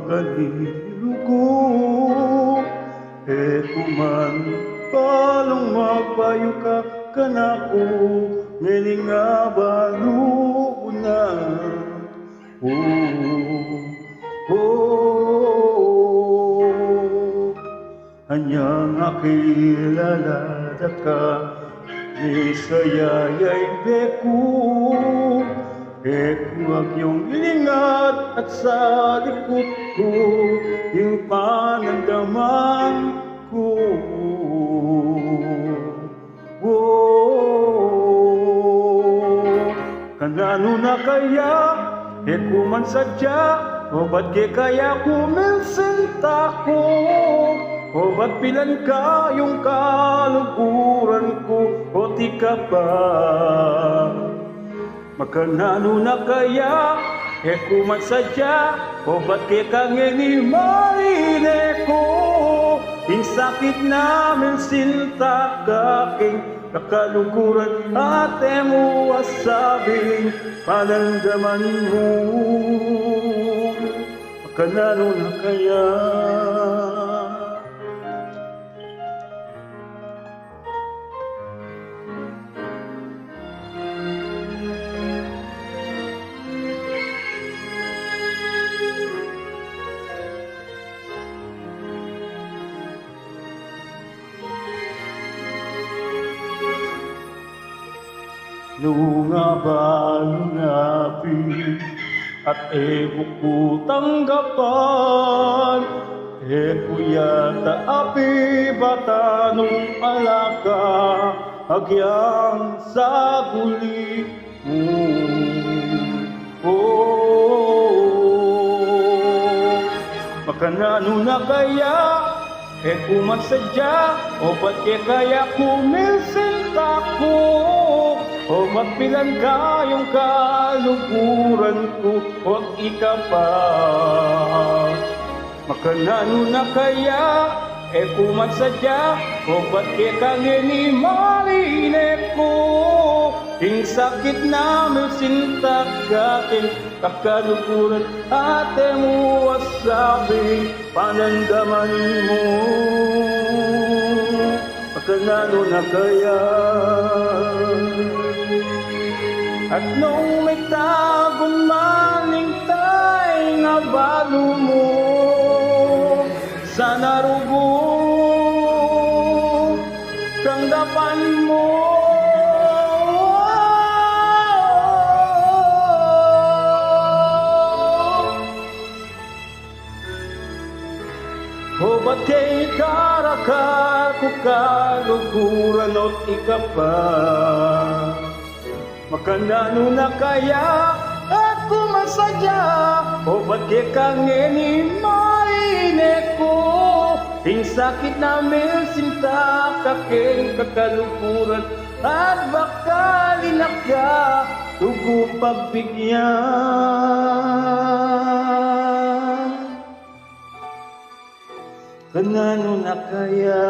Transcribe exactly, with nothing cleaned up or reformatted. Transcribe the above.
Kanilugu, e ku man balung magpayu ka kanaku, ngening abalu na. O, o, o. Anyang akilala da ka, ni sayayay be ku, e ku agyung lingat at sa likut ku, ing panandaman ku. O, kananu na kaya, e ku man sadya, o ba't kekaya ku minsinta ku, o ba't pilan ka yung kaluguran ku, o tika pa. Makananu na kaya, e ku man sadya, o ba't keka ngeni marine ku, ing sakit na minsinta ka king kakaluguran, at e mu asabing panandaman mu. Makananu na kaya. Nung abalu na pin at e ku ku tanggapan, e ku yata apibatan ung alaka agyang saguli mu. O, makananu na kaya, e ku man sadya, o ba't kekaya ku minsinta ku, o ba't pilan ka yung kaluguran ku, o ika pa. Makananu na kaya, e ku man sadya, o ba't keka ngeni marine ku, ing sakit na minsinta ka king kakaluguran, at e mu asabing panandaman mu. Makananu na kaya. At nung mitagun man ing tayng abalu mu, sana rugu tanggapan mu. O ba't kekarakal ku kaluguran o't ika pa? Makananu na kaya, e ku man sadya, o ba't keka ngeni marine ku, ing sakit na minsinta ka king kakaluguran, at bakal ina ka, rugu pagbigyan. Kananu na kaya?